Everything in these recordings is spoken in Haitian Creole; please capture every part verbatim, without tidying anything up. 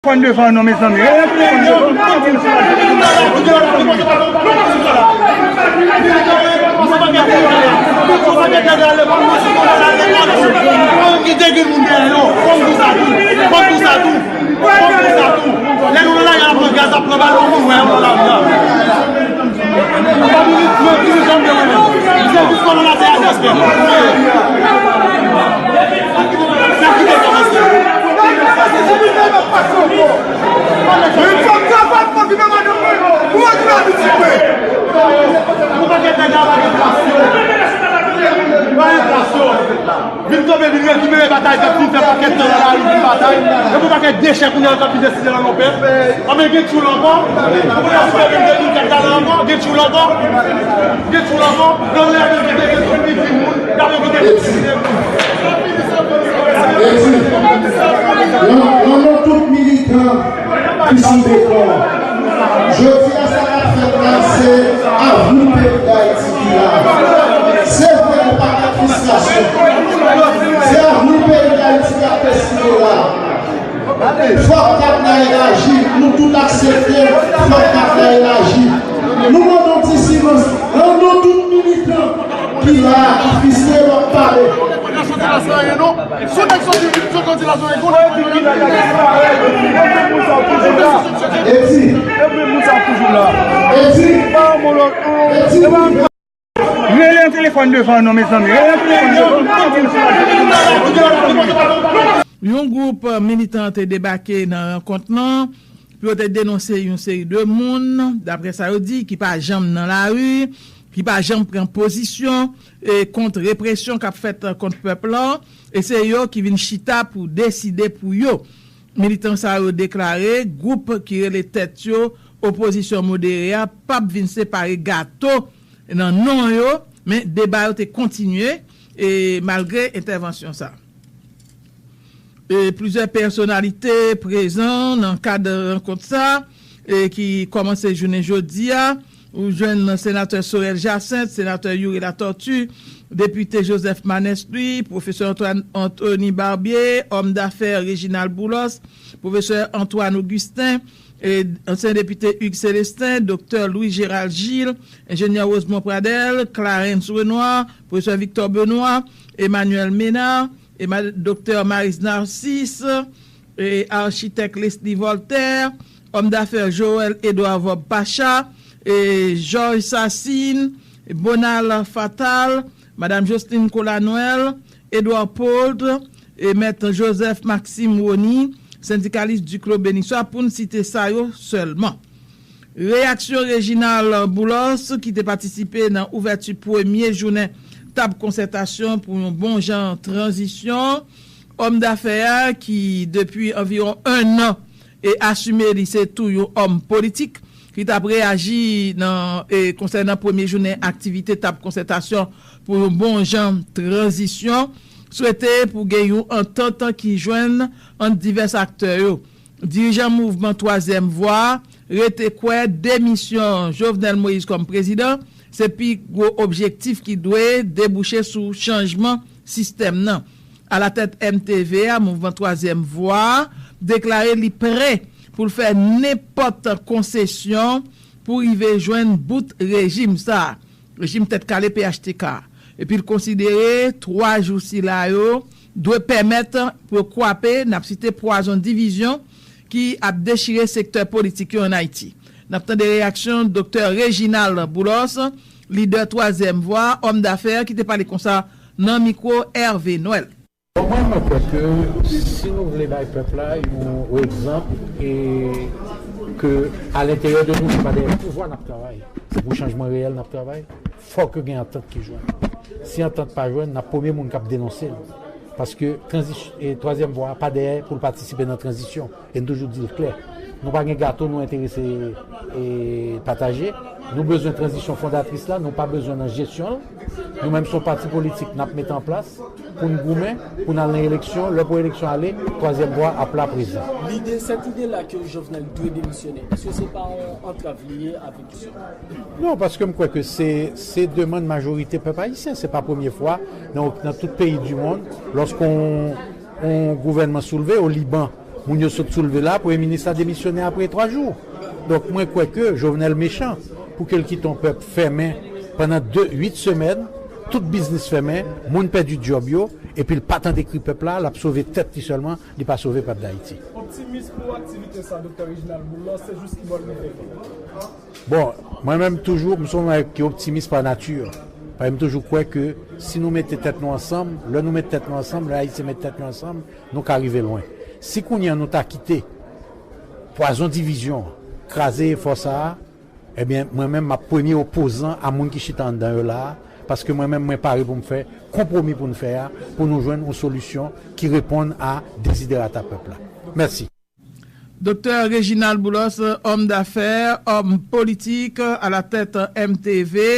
Telefòn devan non, mezanmi. Rele telefòn devan. Kite gen moun dèyè yo. Fò m di sa tou. Fò m di sa tou. Fò m di sa tou. Lè nou nan lari a pran gaz, ap pran balon, moun wè yo nan lari a. Vin kanpe, vin rekipere batay k ap fin fè pakèt tan nan lari, vin batay. Epi pakèt dechè kounye a k ap vin deside nan non pèp. Anben, gen tchoul ankò. Kounye a, si w vin gen kat talè ankò, gen tchoul ankò. Gen tchoul ankò. Nan lè yo gen, gen tchoul ki di moun, y ap envite moun ki di moun. Eti, nan, nan non tout militan ki sou beton an, jodi a sa k ap fèt la, se avni peyi Dayiti ki la. Se vrè, gen pakèt fristrasyon. Se avni peyi Dayiti k ap deside la. Fòk kat la elaji, nou tout aksepte, fòk kat la elaji. Nou mande yon ti silans nan non tout militan ki la, ki fise, w ap pale. Sou nèg soti, soti la, soti la. Eti. Eti. Rele yon telefòn devan non, mezanmi. Rele yon telefòn devan. Yon gwoup militan te debake nan rankont lan pou yo te denonse yon seri de moun, daprè sa yo di, ki pa janm nan lari, ki pa janm pran pozisyon e kont represyon k ap fèt kont pèp lan, e se yo ki vin chita pou deside pou yo. Militan sa yo deklare gwoup ki rele tèt yo opozisyon modere a p ap vin separe gato nan non yo, men deba yo te kontinye e malgre entèvansyon sa. E plizyè pèsonalite prezan nan kad rankont sa e ki kòmanse jounen jodi a. Ou jwenn senatè Sorel Jacinthe, senatè Youri Latortue, depite Joseph Manès Louis, pwofesè Antoine Anthony Barbier, òm dafè Reginald Boulos, pwofesè Antoine Augustin, e ansyen depite Hugues Célestin, doktè Louis Gérald Gilles, enjenyè Rosemond Pradel, Clarens Renois, pwofesè Victor Benoît, Emmanuel Ménard, e ma- doktè Maryse Narcisse, e achitèk Leslie Voltaire, òm dafè Joël Edouard Vorbe Pacha, e Georges Sassine, Bonald Fatal, madam Jocelyne Colanoël, Edouard Pault, e mèt Joseph Maxime Rony, sendikalis Duclos Benissoit, pou n site sa yo sèlman. Reyaksyon Reginald Boulos, ki te patisipe nan ouvèti premye jounen tab konsètasyon pou yon bon jan tranzisyon. Òm dafè a, ki depi anviwon ennan e asime li se tou yon òm politik, ki t ap reyaji nan e konsènan premye jounen aktivite tab konsètasyon pou yon bon jan tranzisyon, swete pou gen yon antant ki jwenn ant divès aktè yo. Dirijan mouvman Twazyèm Vwa a rete kwè demisyon Jovenel Moïse kòm prezidan se pi gwo objektif ki dwe debouche sou chanjman sistèm nan. Alatèt M T V a, mouvman Twazyèm Vwa a deklare li prè pou l fè nenpòt konsesyon pou rive jwenn bout rejim sa a, rejim tèt kale P H T K a. Epi l konsidere twa jou sila yo dwe pèmèt pou yo kwape, n ap site, pwazon divizyon ki ap dechire sektè politik yo ann Ayiti. N ap tande reyaksyon doktè Reginald Boulos, lidè Twazyèm Vwa, òm dafè, ki te pale konsa nan mikwo Hervé Noël. Bon, mwen, mwen kwè ke si nou vle bay pèp la yon egzanp e ke a lenteryè de nou, se pa dèyè pouvwa n ap travay, se pou chanjman reyèl n ap travay, fòk gen antant ki jwenn. Si antant pa jwenn, n ap premye moun k ap denonse l. Paske tranzis- e twazyèm vwa a pa dèyè pou l patisipe nan tranzisyon. E n toujou di l klè. Nou pa gen gato nou enterese e pataje. Nou bezwen tranzisyon fondatris la, nou pa bezwen nan jesyon l. Nou menm se yon pati politik n ap mete an plas pou n goumen, pou n al nan eleksyon. Lè pou eleksyon ale, twazyèm vwa ap la prezan. Lide, cette idée-là que Jovenel doit démissionner, est-ce que c'est pas une entrave liée avec Non, paske m kwè ke se, se demann majorite pèp ayisyen. Se pa premye fwa nan, nan tout peyi di mond, lòske yon, yon gouvènman soulve, o Liban, Moun yo sot soulve la, premye minis la demisyone apre twa jou. Donk, mwen kwè ke Jovenel mechan pou ke l kite yon pèp fèmen pandan de, uit semèn, tout biznis fèmen, moun pèdi djòb yo, epi l pa tande kri pèp la, l ap sove tèt li sèlman, li pa sove pèp Dayiti. Optimis pou aktivite sa, Doktè Reginald Boulos, se jis ki bò l rive? Bon, mwen menm toujou, m se yon nèg ki optimis pa nati. Paske m toujou kwè ke si nou mete tèt nou ansanm, lè nou mete tèt nou ansanm, lè Ayisyen mete tèt yo ansanm, nou ka rive lwen. Si kounye a nou ta kite pwazon divizyon kraze efò sa a, ebyen, mwen menm, m ap premye opozan a moun ki chita anndan yo la a, paske mwen menm, mwen pare pou m fè konpwomi pou n fè a, pou nou jwenn yon solisyon ki reponn a deziderata pèp la. Mèsi. Doktè Reginald Boulos, homme d'affaires, homme politique à la tête M T V,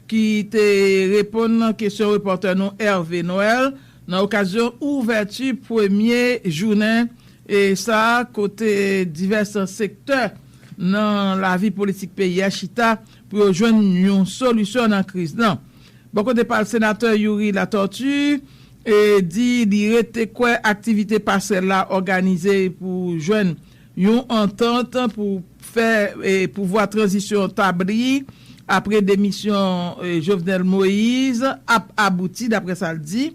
ki te reponn kesyon repòtè nou Hervé Noël nan okazyon ouvèti premye jounen e sa kote divès sektè nan lavi politik peyi a chita pou yo jwenn yon solisyon nan kriz lan. Bò kote pa l, senatè Youri Latortue e di li rete kwè aktivite pasrèl la òganize pou jwenn yon antant pou fè e pouvwa tranzisyon tabli apre demisyon e Jovenel Moïse ap abouti, daprè sa l di.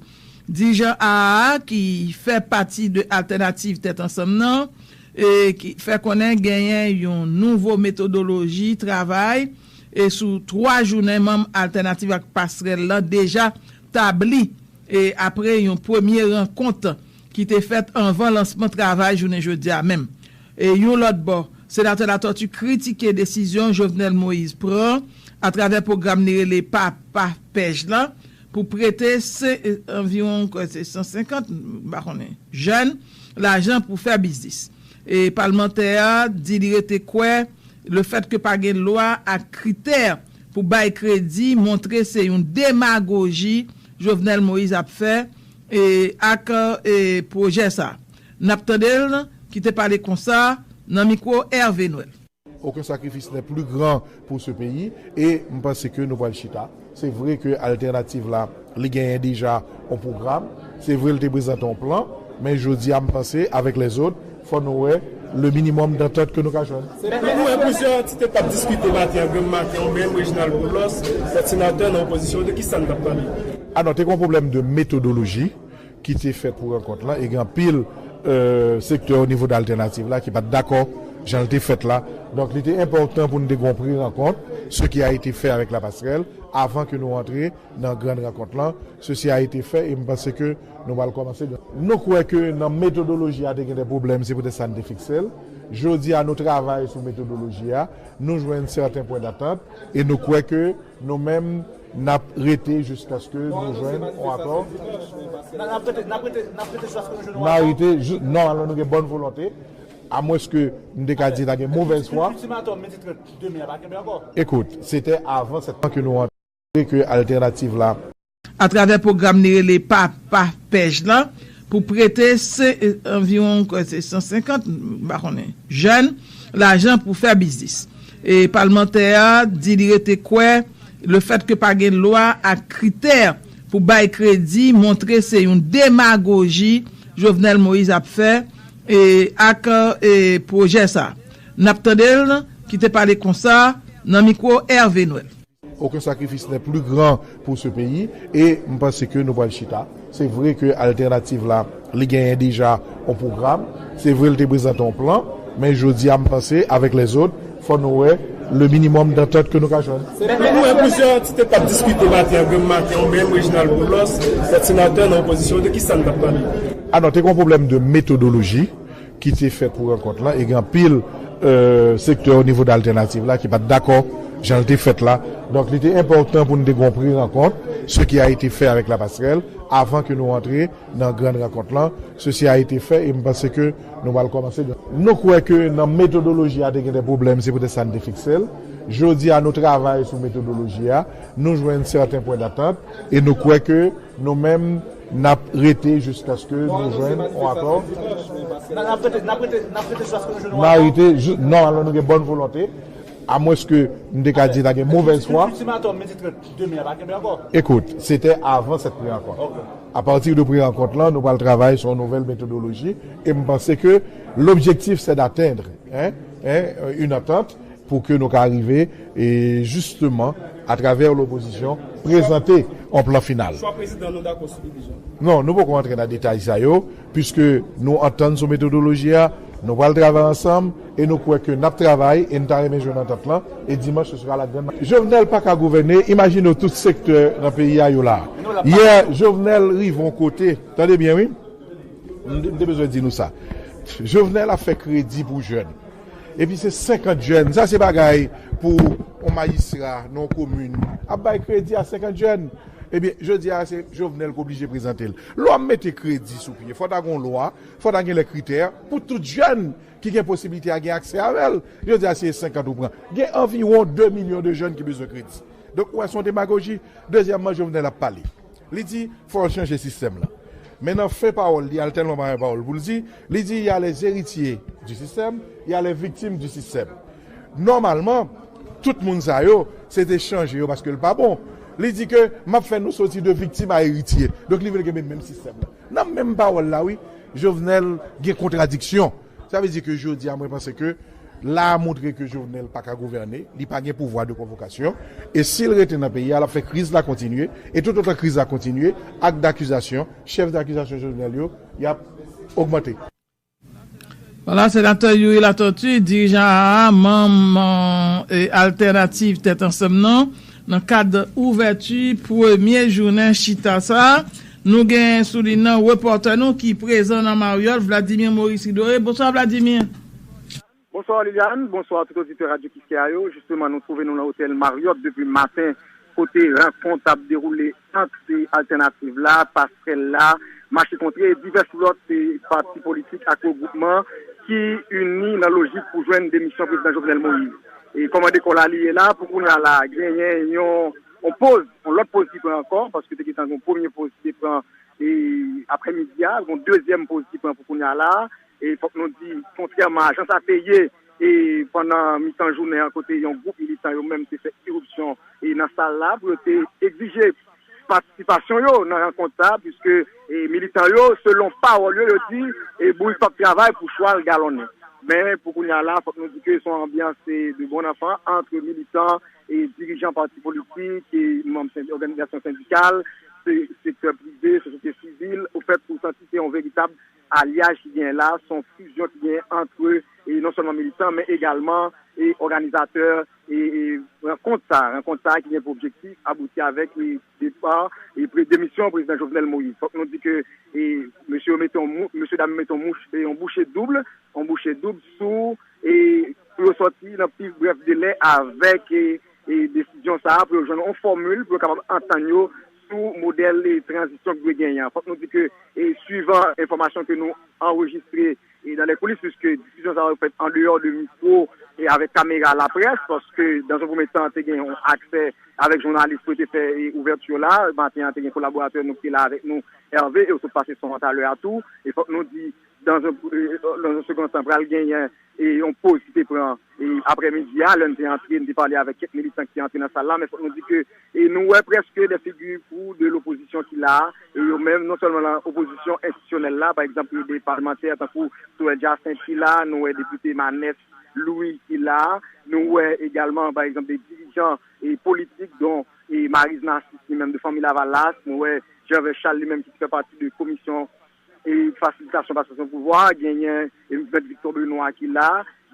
Dirijan A A a, ki fè pati de Altènativ Tèt Ansanm nan, e ki fè konnen genyen yon nouvo metodoloji travay e sou twa jounen manm Altènativ ak Pasrèl lan deja tabli e apre yon premye rankont ki te fèt anvan lansman travay jounen jodi a menm. E yon lòt bò, senatè Latortue kritike desizyon Jovenel Moïse pran atravè pwogram li rele Pa, Pa, Pèj lan pou prete se, anviwon, m kwè se san senkant, m pa konnen, jèn lajan pou fè biznis. E palmantè a di li rete kwè lefèt ke pa gen lwa ak kritè pou bay kredi montre se yon demagoji Jovenel Moïse ap fè e ak e pwojè sa. N ap tande l ki te pale konsa nan mikwo Hervé Noël. Aucun sacrifice n'est plus grand pour ce pays. E m panse ke nou pral chita. Se vre ke altènativ la, li genyen deja yon pwogram. Se vre, li te prezante yon plan. Men jodi a, m panse, avèk lèzòt, fò nou wè le minimum d'entente ke nou ka jwenn. Men nou wè plizyè antite k ap diskite maten an, grenn maten an, menm Reginald Boulos, lòt senatè nan opozisyon, de ki sa n t ap pale? A non, te gen yon pwoblèm de metodoloji ki te fèt pou rankont lan, e gen anpil e sektè o nivo de altènativ la ki pa t dakò jan l te fèt la. Donk, li te enpòtan pou n te gen yon pre-rankont, ce qui a été fait avec la passerelle, avan ke nou antre nan grann rankont lan. Ceci a été fait, e m panse ke nou pral kòmanse. Nou kwè ke nan metodoloji a te gen de pwoblèm, se poutèt sa n te fikse l. Jodi a, nou travay sou metodoloji a, nou jwenn sèten pwen datant, e nou kwè ke nou menm, n ap rete jiskaske nou jwenn yon akò. N a rete, nòmalman, nou gen bòn volonte, amwenske m te ka di ta gen movèz fwa. Ekout, se te avan sèt an ke nou antre ke altènativ la. Atravè pwogram li rele Pa, Pa, Pèj lan, pou prete se, anviwon, m kwè se san senkant, m pa konnen, jèn, lajan pou fè biznis. E palmantè a di li rete kwè lefèt ke pa gen lwa ak kritè pou bay kredi montre se yon demagoji Jovenel Moïse ap fè e ak e pwojè sa. N ap tande l ki te pale konsa nan mikwo Hervé Noël. Aucun sacrifice n'est plus grand pour ce pays, e m panse ke nou pral chita. Se vre ke altènativ la, li genyen deja yon pwogram. Se vre, li te prezante yon plan, men jodi a, m panse, avèk lèzòt, fò nou wè le minimum d'entente ke nou ka jwenn. Men nou wè plizyè antite k ap diskite maten an, grenn maten an, menm Reginald Boulos, lòt senatè nan opozisyon, de ki sa n t ap pale? A non, te gen yon pwoblèm de metodoloji ki te fèt pou rankont lan, e gen anpil e sektè o nivo de altènativ la ki pa t dakò jan l te fèt la. Donk, li te enpòtan pou n te gen yon pre-rankont, ce qui a été fait avec la passerelle, avan ke nou antre nan grann rankont lan. Ceci a été fait, e m panse ke nou pral kòmanse. Nou kwè ke nan metodoloji a te gen de pwoblèm, se poutèt sa n te fikse l. Jodi a, nou travay sou metodoloji a, nou jwenn sèten pwen datant, e nou kwè ke nou menm, n ap rete jiskaske nou jwenn yon akò. N a rete, nòmalman, nou gen bòn volonte, amwenske m te ka di ta gen movèz fwa. Ekout, se te avan sèt pre-rankont. Apati de pre rankont lan, nou pral travay sou yon nouvèl metodoloji e m panse ke l'objectif c'est d'atteindre, hein, hein, une entente pou ke nou ka rive e jisteman atravè lopozisyon prezante yon plan final. Chwa prezidan, nou dakò sou divizyon. Non, nou poko antre nan detay sa yo, piske nou antann sou metodoloji a, nou pral travay ansanm e nou kwè ke n ap travay e n ta renmen jwenn antant lan e dimanch se sera la grande. Jovenel pa ka gouvène, imajine w tout sektè nan peyi a yo la. Yè, Jovenel rive yon kote, tande byen wi, m te bezwen di nou sa. Jovenel ap fè kredi pou jèn. Epi se senkant jèn. Sa se bagay pou yon majistra nan yon komin ap bay kredi a senkant jèn. Ebyen, jodi a se Jovenel k oblije prezante l. Lè w ap mete kredi sou pye, fò ta gen yon lwa, fò ta gen lè kritè pou tout jèn ki gen posiblite a gen aksè avè l. Jodi a se senkant ou pran. Gen anviwon de milyon de jèn ki bezwen kredi. Donk, ou wè se yon demagoji. Dezyèmman, Jovenel ap pale. Li di, fò l chanje sistèm lan. Men nan fen pawòl li a, l tèlman pa gen pawòl pou l di, li di, y a les héritiers du système, y a les victimes du système. Nòmalman, tout moun sa yo, se te chanje yo paske l pa bon. Li di ke m ap fè nou soti de viktim a eritye. Donk, li vle kenbe menm sistèm lan. Nan menm pawòl la, wi, Jovenel gen kontradiksyon. Sa vle di ke jodi a, mwen panse ke la a montre ke Jovenel pa ka gouvène, li pa gen pouvwa de konvokasyon. E si l rete nan peyi a, l ap fè kriz la kontinye. E toutotan kriz la kontinye, ak dakizasyon, chèf dakizasyon Jovenel yo, y ap ogmante. Vwala, senatè Youri Latortue, dirijan A A, manm e, Altènativ Tèt Ansanm nan, nan kad ouvèti premye jounen chita sa a. Nou gen sou liy nan repòtè nou ki prezan nan Maryòt, Vladimir Maurice Ridoré. Bonswa, Vladimir. Bonswa, Liliane. Bonswa, tout oditè Radyo Kiskeya yo. Jisteman, nou twouve nou nan otèl Maryòt depi maten, kote rankont ap dewoule ant Altènativ la, Pasrèl la, Mache Kontre, divès lòt e, pati politik ak regwoupman ki ini nan lojik pou jwenn demisyon prezidan Jovenel Moïse. E kòman dekò la li ye la, pou kounye a la, genyen yon, yon poz, yon lòt poz ki pran ankò, paske te gentan gen yon premye poz ki te pran e, aprèmidi a, yon dezyèm poz ki pran pou kounye a la. E fòk nou di, kontrèman a jan sa te ye, e pandan mitan jounen an, kote yon gwoup militan yo menm te fè iripsyon e nan sal la pou yo te egzije patisipasyon yo nan rankont sa, piske e, militan yo, selon pawòl yo, yo di e, bourik p ap travay pou chwal galonnen. Men pou kounye a la, fòk nou di ke se yon anbyans e, de bon anfan ant militan e dirijan pati politik e manm sen- òganizasyon sendikal, se- sektè prive, sosyete sivil, ofèt, ou santi se yon veritab alyaj ki genyen la, se yon fizyon ki genyen ant e non sèlman militan, men egalman e òganizatè e, e rankont sa, rankont sa ki gen pou objektif abouti avèk e depa e pre- demisyon prezidan Jovenel Moïse. Fòk nou di ke e mesye yo mete yon mou- mesye dam yo mete yon mouch- e yon bouche doub, yon bouche doub sou e pou yo sòti nan pi brèf delè avèk e, e desizyon sa a, pou yo jwenn yon fòmil pou yo kapab antann yo sou modèl e tranzisyon ki dwe genyen an. Fòk nou di ke e swivan enfòmasyon ke nou anrejistre e dans les coulisses, piske diskisyon sa yo fèt an deyò de mikwo e avèk kamera laprès, paske dans un premier temps te gen yon aksè avèk jounalis pou yo te fè e ouvèti la. Maten an te gen kolaboratè nou ki te la avèk nou, Hervé, e yo sot pase son an talè a tou. E fòk nou di, dans un, e, dans un second temps, pral genyen e yon poz ki te pran e aprèmidi a, lè n te antre, n te pale avèk kèk militan ki te antre nan sal la, men fòk nou di ke e nou wè prèske de figi pou de lopozisyon ki la, e yo menm, non sèlman nan opozisyon enstitisyonèl la, pa egzanp, de palmantè tankou Sorel Jacinthe ki la, nou wè depite Manès Louis ki la, nou wè egalman, pa egzanp, de dirijan e politik, don e Maryse Narcisse, li menm de Fanmi Lavalas, nou wè Gervais Charles, li menm ki fè pati de komisyon e fasilitasyon pasasyon pouvwa, genyen e Mèt Victor Benoît ki la,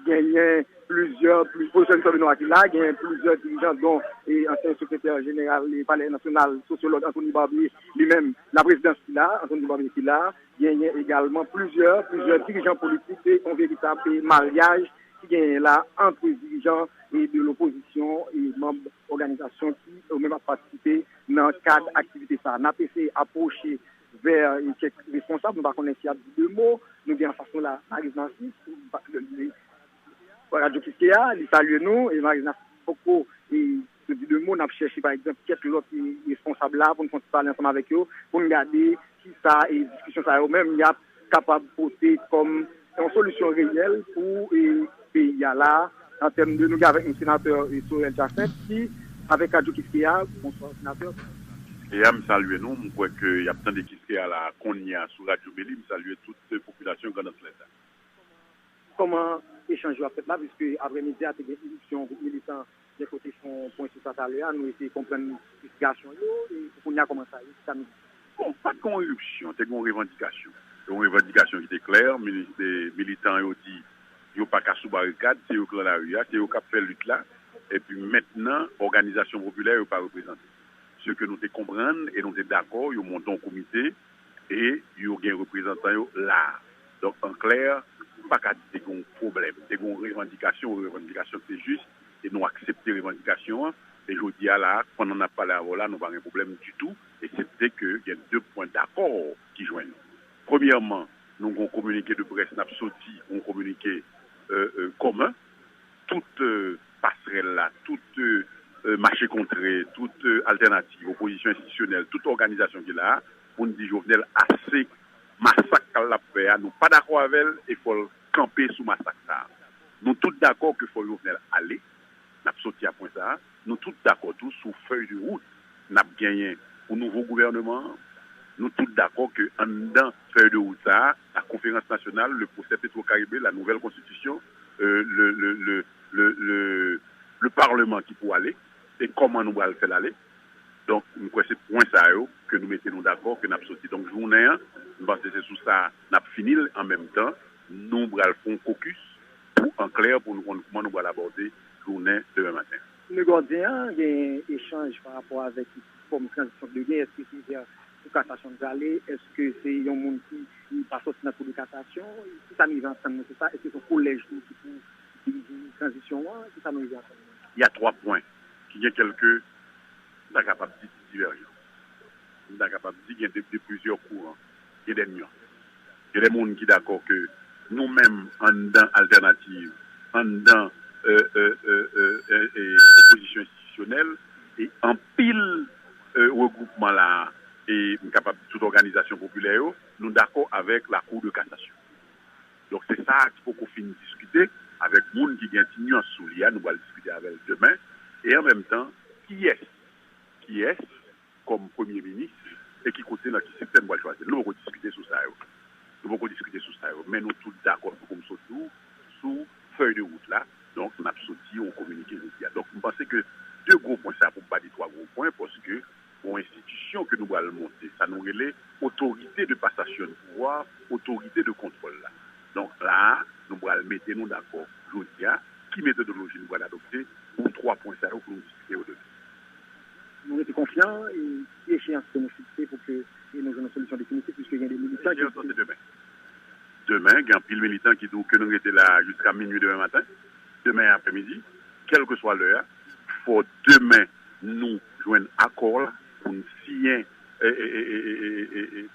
genyen plizyè, pli- pwofesè Victor Benoît ki la, genyen plizyè dirijan, don e ansyen sekretè jeneral e Palè Nasyonal, sosyològ Anthony Barbier, li menm, laprezidans ki la, Anthony Barbier ki la, genyen egalman plizyè, plizyè dirijan politik, se yon veritab e maryaj ki genyen la ant dirijan e de lopozisyon e manm òganizasyon ki yo menm ap patisipe nan kad aktivite sa a. N ap eseye apwoche vè e kèk responsab, nou pa konnen si y ap di de mo. Nou gen anfas nou la Maryse Narcisse, pa- le- le- Radyo Kiskeya, li salye nou, e Maryse Narcisse poko e di de mo, n ap chèche, pa egzanp, kèk lòt e responsab la pou n konn pale ansanm avèk yo, pou n gade kisa e diskisyon sa yo menm y ap kapab pote kòm yon solisyon reyèl pou e peyi a la, an tèm de, nou gen avèk nou senatè e Sorel Jacinthe ki avèk Radyo Kiskeya. Bonswa, senatè. E a, m salye nou. M kwè ke y ap tande Kiskeya la kounye a sou Radyo Bèlè. M salye tout, eh, popilasyon Grandans Lèd la. Kòman echanj yo ap fèt la, piske aprèmidi a te gen iripsyon gwoup militan gen kote fè yon pwen sou sa talè a, nou eseye konprann esplikatasyon yo, e pou kounye a kòman sa ye, ki sa nou di? Bon, pa t gen yon iripsyon, te gen yon revandikasyon. Yon revandikasyon ki te klè, mili- eh, militan yo di yo pa ka sou barikad, se yo k lan lari a, se yo k ap fè lit la, epi mentnan òganizasyon popilè yo pa reprezante. Se ke nou te konprann e nou te dakò, yo monte yon komite e yo gen reprezantan yo la a. Donk, an klè, m pa ka di te gen yon pwoblèm. Te gen yon revandikasyon, yon revandikasyon ki te jis, e nou aksepte revandikasyon an. E jodi a la a, pandan n ap pale avè w la, nou pa gen pwoblèm ditou, eksepte ke gen de pwen dakò ki jwenn nou. Premyèman, nou gen yon kominike de près n ap soti, yon kominike kòmen, tout pasrèl la, tout mache kontre, tout altènativ, opozisyon enstitisyonèl, tout òganizasyon ki la a, pou n di Jovenel ase masak k al ap fè a, nou pa dakò avè l e fò l kanpe sou masak sa a. Nou tout dakò ke fò Jovenel ale, n ap soti a pwen sa a. Nou tout dakò tou sou fèy de wout n ap genyen pou nouvo gouvèneman an. Nou tout dakò ke anndan fèy de wout sa a, la konferans nasyonal, le pwosè Petro Caribe, la nouvelle constitution, euh, le, le, le, le, le, le parlement ki pou ale, e kòman nou pral fè l ale. Donk, m kwè se pwen sa yo ke nou mete nou dakò, ke n ap soti. Donk, jounen an, m panse se sou sa n ap fini l. An menm tan, nou pral fè yon kokis pou an klè, pou nou konn kòman nou pral abòde jounen demen maten. Le Gardien an gen echanj pa rapò avèk fòm tranzisyon ki dwe gen, èske se vè kou kasasyon l prale, èske se yon moun ki pa sòti nan kou de kasasyon, ki sa nou rive antann nou sou sa, èske se yon kolèj tou ki pou dirije tranzisyon an, ki sa nou rive antann nou? Il y a trois points ki gen kèlke, m ta kapab di, divèjans. M ta kapab di gen de, de plizyè kouran, gen de nyans. Gen de moun ki dakò ke nou menm anndan altènativ, anndan opozisyon enstitisyonèl, e anpil regwoupman la a, e m kapab di tout òganizasyon popilè yo, nou dakò avèk Lakou de Kasasyon. Donk, se sa a ki poko fin diskite avèk moun ki gen ti nyans sou li a, nou pral diskite avè l demen. E an menm tan, kiyès, kiyès kòm premye minis e ki kote, nan ki sektè nou pral chwazi l. Nou poko diskite sou sa yo. Nou poko diskite sou sa yo. Men nou tout dakò, tankou m sot di w, sou fèy de wout la. Donk, n ap soti yon kominike jodi a. Donk, m panse ke de gwo pwen sa a, pou m pa di twa gwo pwen, paske yon enstitisyon ke nou pral monte, sa nou rele otorite de pasasyon de pouvwa, otorite de kontwòl la. Donk, la a, nou pral mete nou dakò jodi a, ki metodoloji nou pral adopte pou twa pwen sa yo pou nou diskite yo demen. Nou rete konfyan e ki echeyans ke nou fikse pou ke nou jwenn yon solisyon definitif, piske gen de militan ki. Echeyans lan se demen. Demen, gen anpil militan ki di w ke nou rete la a jiska minui demen maten, demen aprèmidi, kèlkeswa lè a, fò demen nou jwenn akò la pou n siyen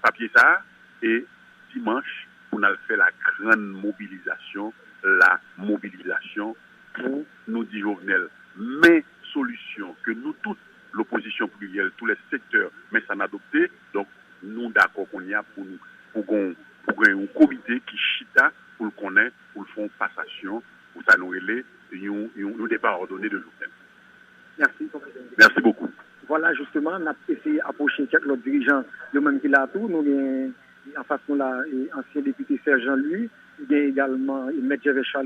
papye sa a, e dimanch pou n al fè la grande mobilisation, la mobilisation, pou nou di Jovenel, men solisyon ke nou tout, lopozisyon pliryèl, tou lè sektè, men sa n adopte. Donk, nou dakò kounye a pou nou, pou gon, pou gen yon komite ki chita pou l konnen, pou l fè yon pasasyon, pou sa nou rele yon, yon, yon depa òdone de Jovenel. Merci, Professeur. Merci beaucoup. Voilà, justement, n ap eseye apwoche kèk lòt dirijan, yo menm ki la tou. Nou gen anfas nou la, e, ansyen depite Serge Jean Louis, gen egalman, e, Mèt Gervais Charles.